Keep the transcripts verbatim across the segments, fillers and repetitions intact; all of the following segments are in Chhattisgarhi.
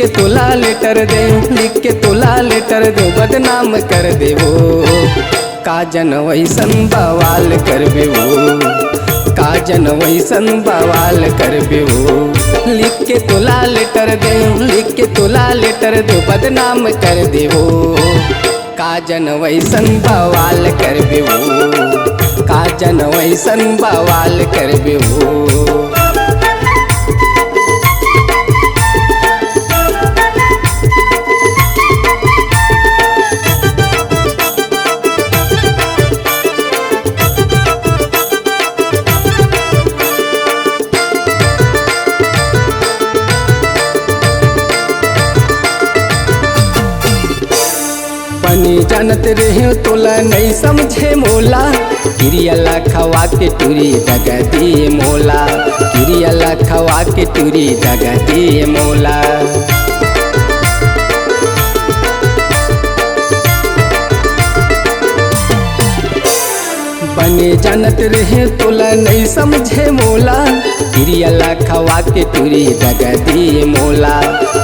के तोला लेटर दे, लिख के तोला लेटर दे, बदनाम कर देबो। का जन वैसन बवाल करबे वो, का जन वैसन बवाल करबे वो। लिख के तोला लेटर दे, लिख के तोला लेटर दे, बदनाम कर देबो। का जन वैसन बवाल करबे वो, का जन वैसन बवाल करबे वो। बने जानत रेहेंव तोला नइ समझे मोला, किरिया ला खवा के टूरी दगा दे मोला, किरिया ला खवा के टूरी दगा दे मोला। बने जानत रेहेंव तोला नइ समझे मोला, किरिया ला खवा के टूरी दगा दे मोला,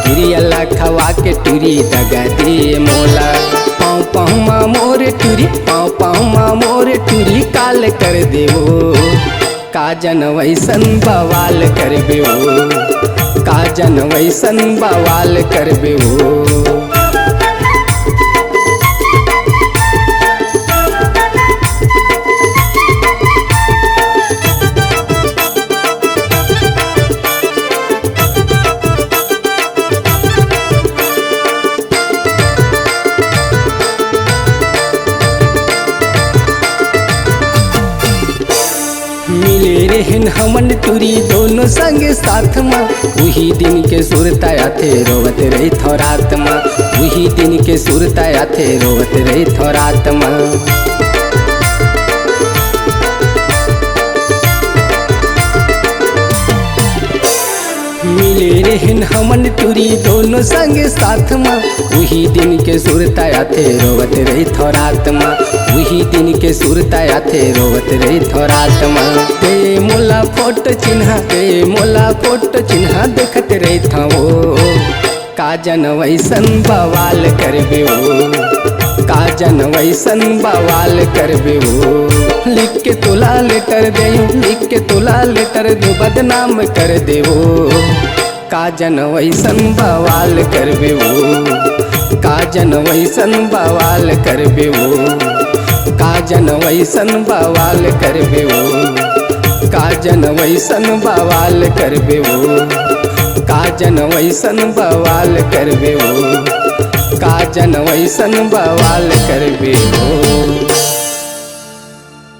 किरिया ला खवा के टूरी दगा दे मोला। पाँव पाँव मा मोर टूरी, पाँव पाँव मा मोर टूरी काल कर देबो। का जन वैसन बवाल करबे वो, का जन वैसन बवाल करबे वो। मिले रहेन हमन टूरी दोनों संग साथ मा, उही दिन के सुरता आथे रोवत रहिथों रात मा, उही दिन के सुरता आथे रोवत रहिथों रात मा। मिले रहेन हमन टूरी दोनों संग साथ मा, उही दिन के सुरता आथे रोवत रहिथों रात मा, उही दिन के सुरता आथे रोवत रहिथों रात मा। दे मोला फोटो चिन्हा, दे मोला फोटो चिन्हा, देखत रहिथों वो। का जन वैसन बवाल करबे वो, का जन वैसन बवाल करबे वो। लिख के तोला लेटर देहूँ, लिख के तोला लेटर देहूँ, बदनाम कर देबो। का जन वैसन बवाल करबे वो, का जन वैसन बवाल करबे वो, का जन वैसन बवाल करबे वो, का जन वैसन बवाल करबे वो, का जन वैसन बवाल करबे वो, का जन वैसन बवाल करबे वो।